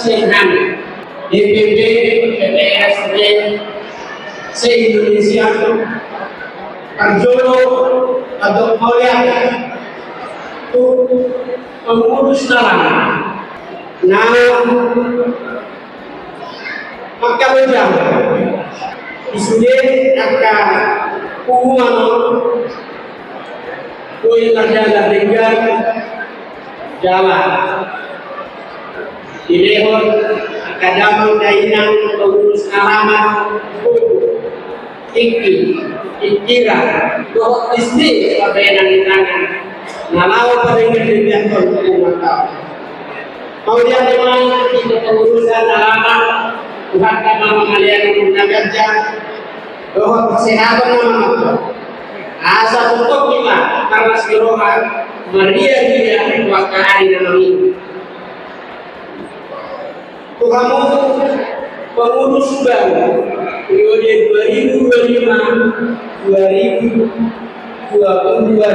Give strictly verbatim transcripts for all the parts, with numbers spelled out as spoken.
Senang. D P D, P P S D, se-Indonesia. Parjolo, atau korea, tu pengurus dalam. Nah, maka ujang. Isude angka punguan. Kue terjaga dengan jalan. Dilehon angka damang dainang pengurus alaman, tingki, pikiran, dohot istri, pamenang inangan. Na laho padengar di biar pengurus. Mauliate ma di kepengurusan alaman, Tuhan kama mangalean umur na ganjang, dohot kesehatan na mamangkok. Asa tongtong hita marlas ni roha, marria-ria, waktu ari na mangihut. Tu hamu pengurus baru, periode dua ribu dua puluh lima, dua ribu dua puluh dua.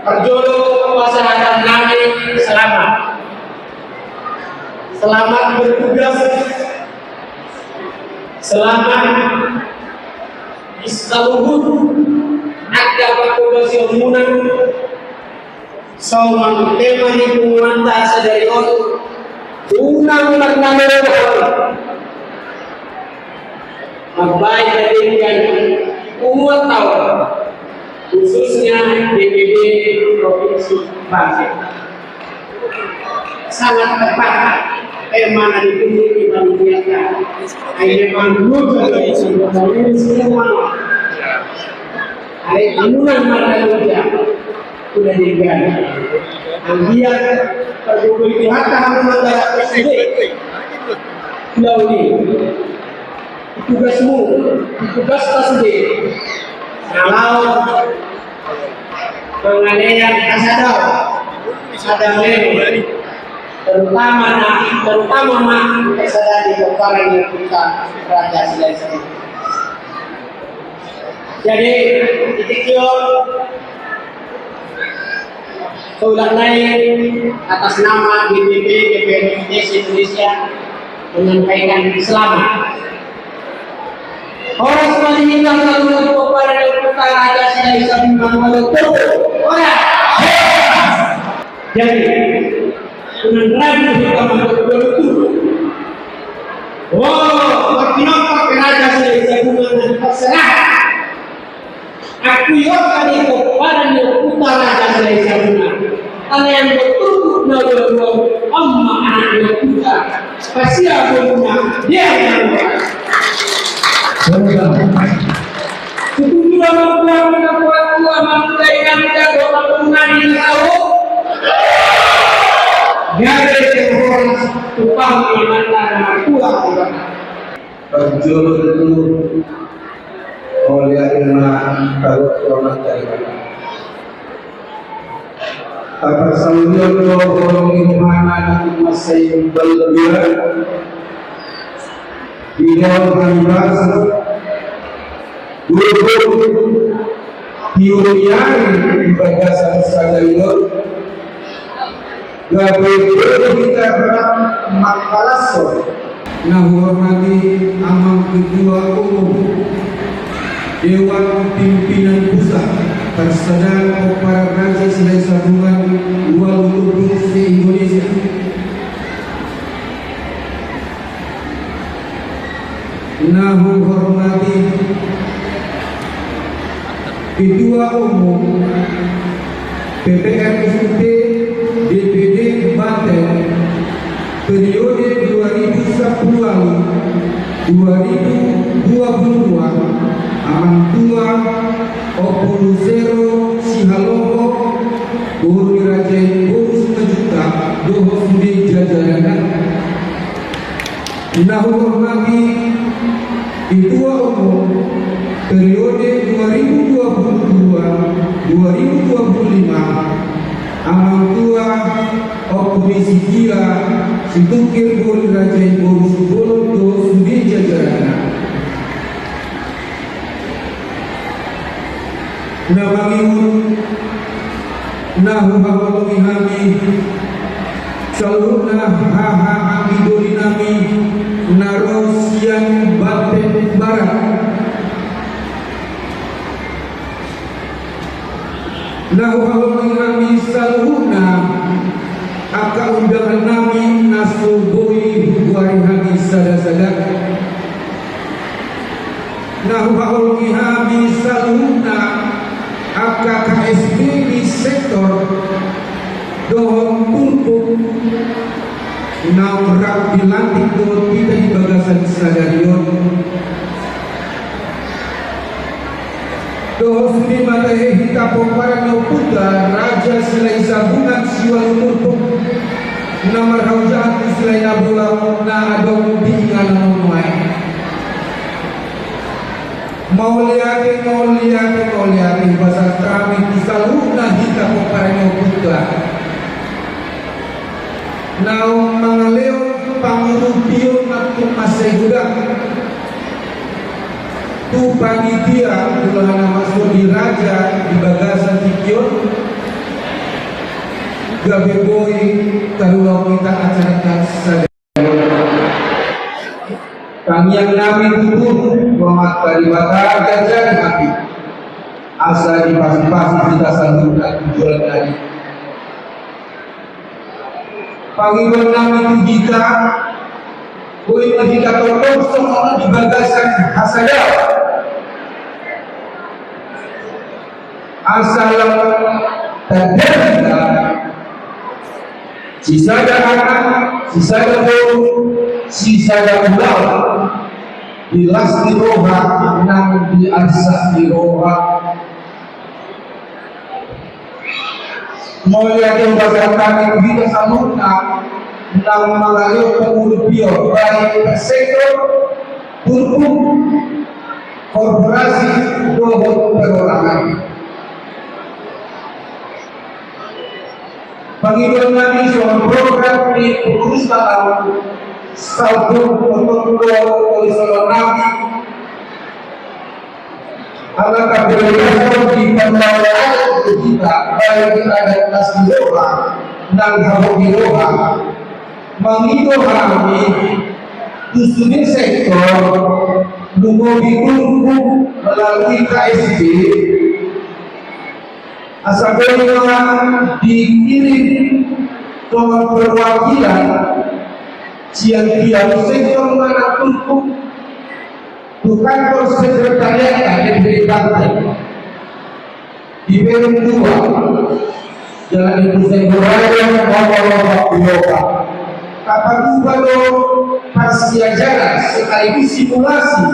Parjolo pasahaton nami selamat. Selamat bertugas. Selamat di saluhut angka partugasionmuna. Songon tema ni punguanta sadari on, unang marnamoro. Mambahen na denggan di punguan taon, khususnya D P D Provinsi Banten. Sangat tepat tema na dipilih di panitia. Ai memang lucu dari semua. Ai anunan mana lucu. Sudah denggan. Anggiat pargogoi Tuhanta hamu mandarat sude. Lauli. Tugasmu, tugas ta sude. Na laho mangalean hasadaon, hasadaon, terutama na, terutama ma hasadaon di pomparan ni ompunta Raja Silahisabungan. Jadi, di tingki on, Saulak nai atas nama D P D, D P D Indonesia menyampaikan selamat. Horas ma di hita saluhut pomparan ni ompunta Raja Silahisabungan, molo turpuk. Horas. Jadi, dengan ragu hita molo turpuk. Wah, berpindah Raja Silahisabungan dan terserah. Aku yo tadi kepada ni puta Raja Silahisabungan. Ala yang bertubuh na dua-dua amma anak dia puta. Pasia guna dia yang dua. Setuju sama gua, guna kuat gua, mampu dai kami jago, mampu nani tahu. Gagal yang horas, tukang yang mantan, kuat gua. Parjolo tutu, mauliate ma taruhon tu Amanta Debata. Taparsaulian do holong ni rohana na tung mansai balga. Dilehon hami basa, gogo, tiuri ari di bagasan sadari on. Gabe boi hita rap mangkalashon. Na huhormati Amang Ketua Umum Dewan Pimpinan Pusat Parsadaan Pomparan Raja Silahisabungan Ualu Lumbung se-Indonesia. Na huhormati Ketua Umum P P R S U P D P D Banten periode dua ribu sepuluh lalu, dua ribu dua puluh dua, Amang Tua Ompu Lusero Sihaloho, boru ni Raja i boru Simanjuntak, dohot sude jajaranna. Na huhormati Ketua Umum periode dua ribu dua puluh dua, dua ribu dua puluh lima, Amang Tua Ompu ni si Gia Situngkir boru ni Raja i boru Simbolon dohot sude jajaranna. Na mangihut na huhaholongi hami Saluhutna haha anggi doli nami na ro sian Banten Barat. Na huhaholongi hami saluhutna angka undangan nami na so boi hugoari hami sada-sada. Na huhaholongi hami saluhutna angka K S B di sektor dohot turpuk naung rap dilantik dohot hita di bagasan sadari on. Dohot sude ma tahe hita pomparan ni ompunta Raja Silahisabungan siualu turpuk na marhaujaan tu Silahinabola na adong di inganan on nuaeng. Mauliate, mauliate, mauliate hupasahat hami tu saluhutna hita pomparan ni ompunta naung mangalehon pangurupion na tung mansai godang tu panitia, ulaon na maksud di raja di bagasan tingki on, gabe boi tarulaon hita acara na sada. Tangiang nami tutu, Amanta Debata, ganjang hami asa dipasipasi hita saluhutna tu joloan on. Pangidoan nami tu hita, boi ma hita tongtong songon on di bagasan hasadaon. Asa lam tanda hita sisada anak, sisada boru, sisada ulaon di las ni roha nang di arsak ni roha. Mauliate hupasahat hami tu hita saluhutna naung mangalehon pangurupion baik per sektor, turpuk, korporasi dohot perorangan. Pangidoan nami songon program ni pengurus tanau salpu untuk dua puluh nami. Ala kapilihon di pembawa adat di hita, baik adat las ni roha nang habot ni roha. Mangido hami tu sude sektor, lumobi turpuk melalui K S B, asa boi ma dikirim songon perwakilan sian tiap sektor manang turpuk tu kantor sekretariat D P D Banten di Perum dua, Jalan Insinyur Haji Hairil Anandar, nomor opat pulu opat. Tapatupa do parsiajaran sekaligus simulasi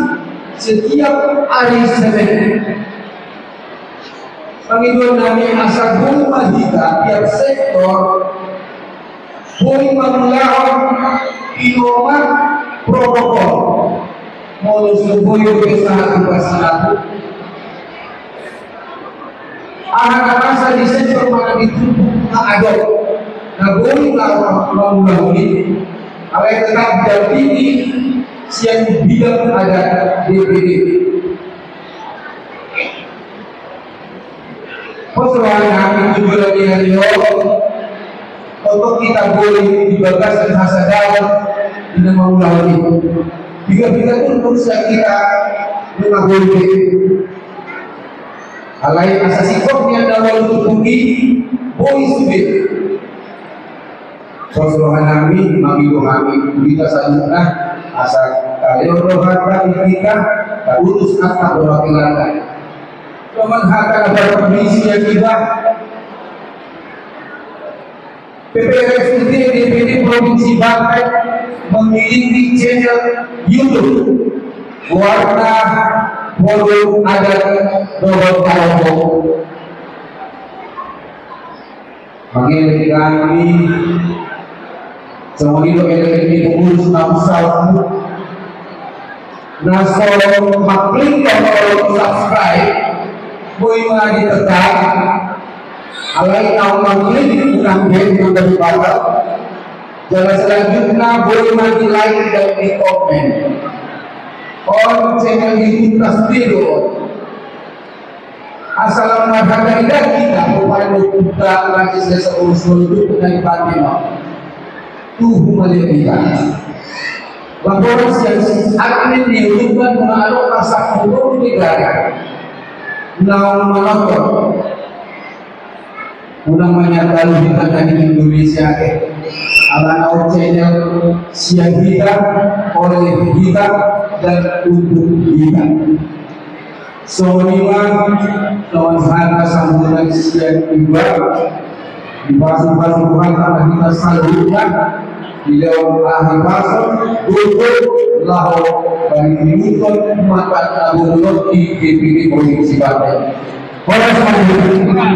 setiap hari Senin. Pangidoan nami asa boi ma hita tiap sektor boi mangulahon pinomat protokol. Molo so boi dope sahat tu parsinabung, aha na masa di sektor manang di turpuk na adong na boi laho mangulahon i, alai tetap didampingi sian bidang adat D P D. Pos roha nami tu joloan ni ari on, tongtong hita boi di bagasan hasadaon di na mangulahon i. Piga-piga turpuk sian hita nunga boi be. Alai asa singkop nian na ualu turpuk i boi sude. Pos roha nami, mangido hami tu hita saluhutna asa talehon rohanta di hita, taurus angka perwakilanna. Songon hata na parpudisi na tiba, P P R S U T D P D Provinsi Banten memiliki channel YouTube goarna Forum Adat dohot Tarombo. Mangelek hami songon i do elek ni pengurus na salpu na so mangklik tombol subscribe, boi ma ditekan. Alai naung mangklik unang be, unang be batal. Jala selanjutna boi ma di like dan di komen. On channel YouTube na sude do on. Asa lam marhata idak hita, rupani do hita lagi sesa usul itu dari Fatima. tu humaliang hita. Laporan sian admin ni YouTube kan, nunga adong parsangkut ni negara naung manonton. Unang ma nian talu hita na di Indonesia, eh. Alana on channel sian hita, oleh hita, dan untuk hita. Songon i ma, songon hata sambutan sian iba, dipasu-pasu Tuhan ma hita saluhutna, dilehon hahipason, gogo, laho, bani tinuton, mata, laho, di G P T Politik Sipaten. Horas ma di hita.